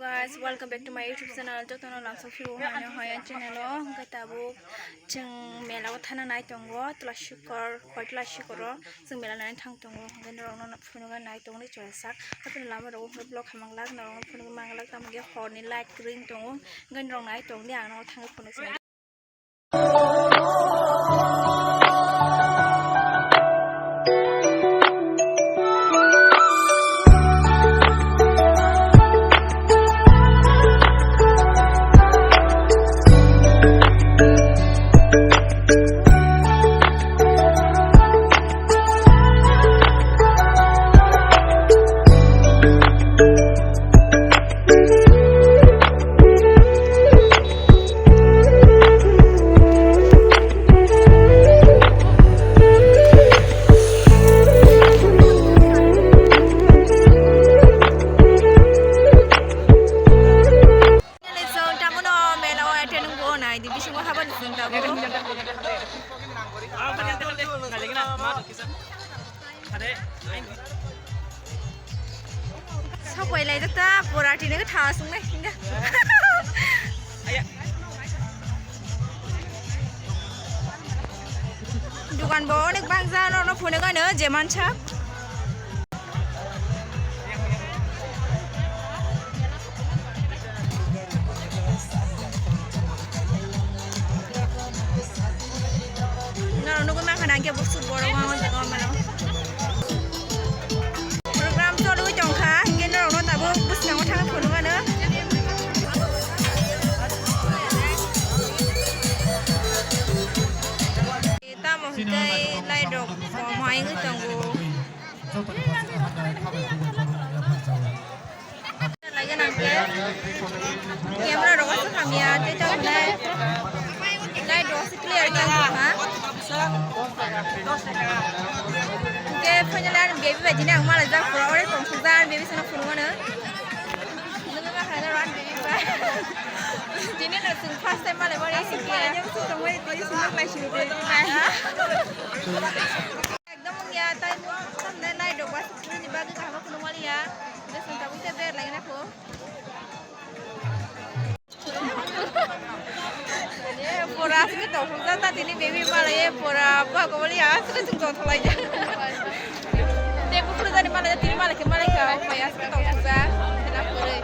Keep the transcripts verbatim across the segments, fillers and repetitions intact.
Guys, welcome back to my YouTube channel. Jotono lamsok phiru hwnwi hoyan channel o hwnkhe tabuk chwng mela o thana nai tongo, Twla Shikor, hoi Twla Shikor o chwng mela nai thang tongo, hwnkhe norokno phunukna nai tongni choya sak. Hwnkhe lama rogo hwnkhe vlog hamang lak, norokno phunukna mang lak, tamo khe horni light kwrwi tongo, hwnkhe norok nai tongdi, ang norok thangwi phunuk sinai. Chwng tamono mela o attend wngbo nai di, bisingo habani chwng tabuk. Sokoilaijak ta, pora tini khe tha swngnai hinga. Dukan bo onek bangsa, norokno phunukgano je mansa. Norok nugwi mankha na, hwnkhe busuk borok o jaga o mano. Program choliwi tongkha, hwnkhe norokno tabuk bwskango thangwi phunukgano. Tamo hwnkhe light rok koma wngwi tongo. Laina hwnkhe camera rok aswk hamya, tei tabuk light rok aswk clear khe wngkha. Hwnkhe finally ani baby bai tini ang malaijak, pura ore tongthokjak ani baby sano phunukmano. Nugwi mankha na ani baby bai. Tini no chwng first time malaimani hwnkhe. Ekdom wngya, tai mo samde light rok ba sukli ni bagwi kaham phunukmani ya. Hwnkhe chwng tabuk khe ber laina kho. Eh, pura aswk tongthokjak ta tini baby malai, eh, pura bagwi ya aswk chwng tongthok laijak. Tei buphuru jani malai, tini malai khe malai kha, omo bai aswk tongthokjak, khena purwi.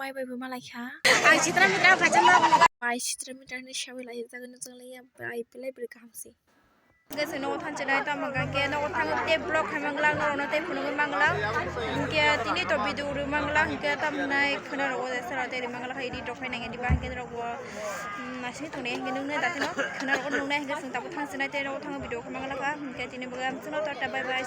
Bai bai bo malai kha. Ang sitra mitra khacha ma. Bai sitra mitra ni sawi lai jagani jang lai ya bai belai belai kaham si. Hingke se nogo thanse nai tamo hingke nogo thango te vlog khai mangla norok no te phunugwi mangla. Hingke tini to video ri mangla hingke tamo nai khwna rogo de sara te ri mangla khai ri rok khai nang diba hingke norok bo. Masini tongnai hingke nuknai datino khwna rogo nuknai hingke chwng tabuk thangsinai tei rogo thango video khe manglakha hingke tini bagwi amsino tata bye bye.